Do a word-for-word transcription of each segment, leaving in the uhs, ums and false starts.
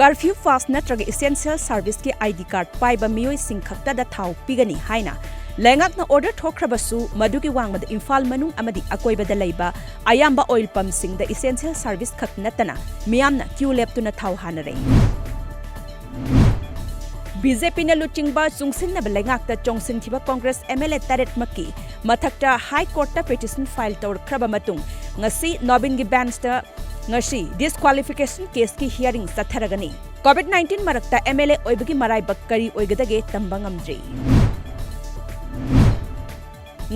Curfew pass ꯅꯠꯇ꯭ꯔꯒ essential service ꯀꯤ ID card ꯄꯥꯏꯕ ꯃꯤꯑꯣꯏꯁꯤꯡ ꯈꯛꯇꯗ ꯊꯥꯎ ꯄꯤꯒꯅꯤ ꯍꯥꯏꯅ ꯂꯩꯉꯥꯛꯅ order ꯊꯣꯛꯈ꯭ꯔꯕꯁꯨ, ꯃꯗꯨꯒꯤ ꯋꯥꯡꯃꯗ ꯏꯝꯐꯥꯜ ꯃꯅꯨꯡ ꯑꯃꯗꯤ ꯑꯀꯣꯏꯕꯗ ꯂꯩꯕ ꯑꯌꯥꯝꯕ oil pump ꯁꯤꯡꯗ essential service ꯈꯛ ꯅꯠꯇꯅ ꯃꯤꯌꯥꯝꯅ queue ꯂꯦꯞꯇꯨꯅ ꯊꯥꯎ ꯍꯥꯟꯅꯔꯦ꯫ BJP ꯅ ꯂꯨꯆꯤꯡꯕ ꯆꯨꯡꯁꯤꯟꯅꯕ ꯂꯩꯉꯥꯛꯇ ꯆꯣꯡꯁꯤꯟꯈꯤꯕ Congress MLA ꯇꯔꯦꯠꯃꯛꯀꯤ ꯃꯊꯛꯇ High Court ꯇ petition file ꯇꯧꯔꯛꯈ꯭ꯔꯕ ꯃꯇꯨꯡ, ꯉꯁꯤ ꯅꯣꯕꯤꯟꯒꯤ bench ꯇ ꯉꯁꯤ disqualification case ꯀꯤ hearing ꯆꯠꯊꯔꯒꯅꯤ꯫ COVID nineteen ꯃꯔꯛꯇ MLA ꯑꯣꯏꯕꯒꯤ ꯃꯔꯥꯏꯕꯛ ꯀꯔꯤ ꯑꯣꯏꯒꯗꯒꯦ ꯇꯝꯕ ꯉꯝꯗ꯭ꯔꯤ꯫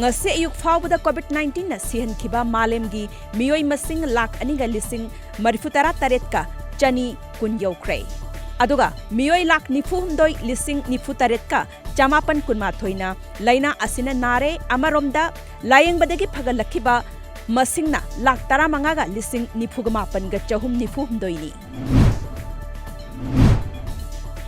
ꯉꯁꯤ ꯑꯌꯨꯛ ꯐꯥꯎꯕꯗ COVID nineteen ꯅ ꯁꯤꯍꯟꯈꯤꯕ ꯃꯥꯂꯦꯝꯒꯤ ꯃꯤꯑꯣꯏ ꯃꯁꯤꯡ ꯂꯥꯈ ꯑꯅꯤꯒ ꯂꯤꯁꯤꯡ ꯃꯔꯤꯐꯨ ꯇꯔꯥ ꯇꯔꯦꯠꯀ ꯆꯅꯤ ꯀꯨꯟ ꯌꯧꯈ꯭ꯔꯦ꯫ ꯑꯗꯨꯒ ꯃꯤꯑꯣꯏ ꯂꯥꯈ ꯅꯤꯐꯨ ꯍꯨꯝꯗꯣꯏ ꯂꯤꯁꯤꯡ ꯅꯤꯐꯨ ꯇꯔꯦꯠꯀ ꯆꯃꯥꯄꯟ ꯀꯨꯟꯃꯥꯊꯣꯏꯅ ꯂꯥꯏꯅꯥ ꯑꯁꯤꯅ ꯅꯥꯔꯦ꯫ ꯑꯃꯔꯣꯝꯗ, ꯂꯥꯌꯦꯡꯕꯗꯒꯤ ꯐꯒꯠꯂꯛꯈꯤꯕ ꯃꯁꯤꯡꯅ ꯂꯥꯈ ꯇꯔꯥꯃꯉꯥꯒ ꯂꯤꯁꯤꯡ ꯅꯤꯐꯨꯒ ꯃꯥꯄꯟꯒ ꯆꯍꯨꯝ ꯅꯤꯐꯨ ꯍꯨꯝꯗꯣꯏꯅꯤ꯫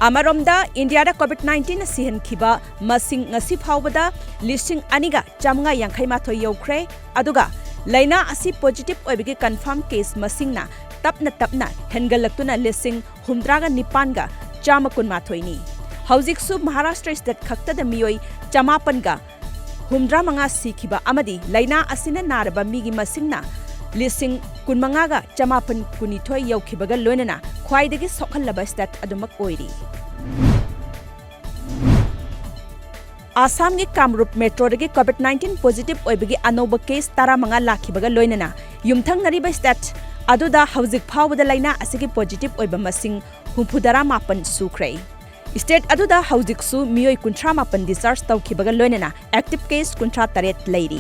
ꯑꯃꯔꯣꯝꯗ, ꯏꯟꯗꯤꯌꯥꯗ COVID nineteen ꯅ ꯁꯤꯍꯟꯈꯤꯕ ꯃꯁꯤꯡ ꯉꯁꯤ ꯐꯥꯎꯕꯗ ꯂꯤꯁꯤꯡ ꯑꯅꯤꯒ ꯆꯥꯃꯉꯥ ꯌꯥꯡꯈꯩ ꯃꯥꯊꯣꯏ ꯌꯧꯈ꯭ꯔꯦ꯫ ꯑꯗꯨꯒ ꯂꯥꯏꯅꯥ ꯑꯁꯤ positive ꯑꯣꯏꯕꯒꯤ confirm case ꯃꯁꯤꯡꯅ ꯇꯞꯅ ꯇꯞꯅ ꯍꯦꯟꯒꯠꯂꯛꯇꯨꯅ ꯂꯤꯁꯤꯡ ꯍꯨꯝꯗ꯭ꯔꯥꯒ ꯅꯤꯄꯥꯟꯒ ꯆꯥꯝꯃ ꯀꯨꯟꯃꯥꯊꯣꯏꯅꯤ꯫ ꯍꯧꯖꯤꯛꯁꯨ ꯃꯍꯥꯔꯥꯁꯇ꯭ꯔ state ꯈꯛꯇꯗ ꯃꯤꯑꯣꯏ ꯆꯃꯥꯄꯟꯒ ꯍꯨꯝꯗ꯭ꯔꯥꯃꯉꯥ ꯁꯤꯈꯤꯕ ꯑꯃꯗꯤ ꯂꯥꯏꯅꯥ ꯑꯁꯤꯅ ꯅꯥꯔꯕ ꯃꯤꯒꯤ ꯃꯁꯤꯡꯅ ꯂꯤꯁꯤꯡ ꯀꯨꯟꯃꯉꯥꯒ ꯆꯃꯥꯄꯟ ꯀꯨꯟꯅꯤꯊꯣꯏ ꯌꯧꯈꯤꯕꯒ ꯂꯣꯏꯅꯅ ꯈ꯭ꯋꯥꯏꯗꯒꯤ ꯁꯣꯛꯍꯜꯂꯕ state ꯑꯗꯨꯃꯛ ꯑꯣꯏꯔꯤ꯫ ꯑꯁꯥꯝꯒꯤ ꯀꯥꯃꯔꯨꯞ metro ꯗꯒꯤ COVID nineteen positive ꯑꯣꯏꯕꯒꯤ ꯑꯅꯧꯕ case ꯇꯔꯥꯃꯉꯥ ꯂꯥꯛꯈꯤꯕꯒ ꯂꯣꯏꯅꯅ ꯌꯨꯝꯊꯪꯅꯔꯤꯕ state ꯑꯗꯨꯗ ꯍꯧꯖꯤꯛ ꯐꯥꯎꯕꯗ ꯂꯥꯏꯅꯥ ꯑꯁꯤꯒꯤ positive ꯑꯣꯏꯕ ꯃꯁꯤꯡ ꯍꯨꯝꯐꯨꯇꯔꯥ ꯃꯥꯄꯟ ꯁꯨꯈ꯭ꯔꯦ꯫ State ꯑꯗꯨꯗ ꯍꯧꯖꯤꯛꯁꯨ ꯃꯤꯑꯣꯏ ꯀꯨꯟꯊ꯭ꯔꯥ ꯃꯥꯄꯟ discharge ꯇꯧꯈꯤꯕꯒ ꯂꯣꯏꯅꯅ active case ꯀꯨꯟꯊ꯭ꯔꯥ ꯇꯔꯦꯠ ꯂꯩꯔꯤ꯫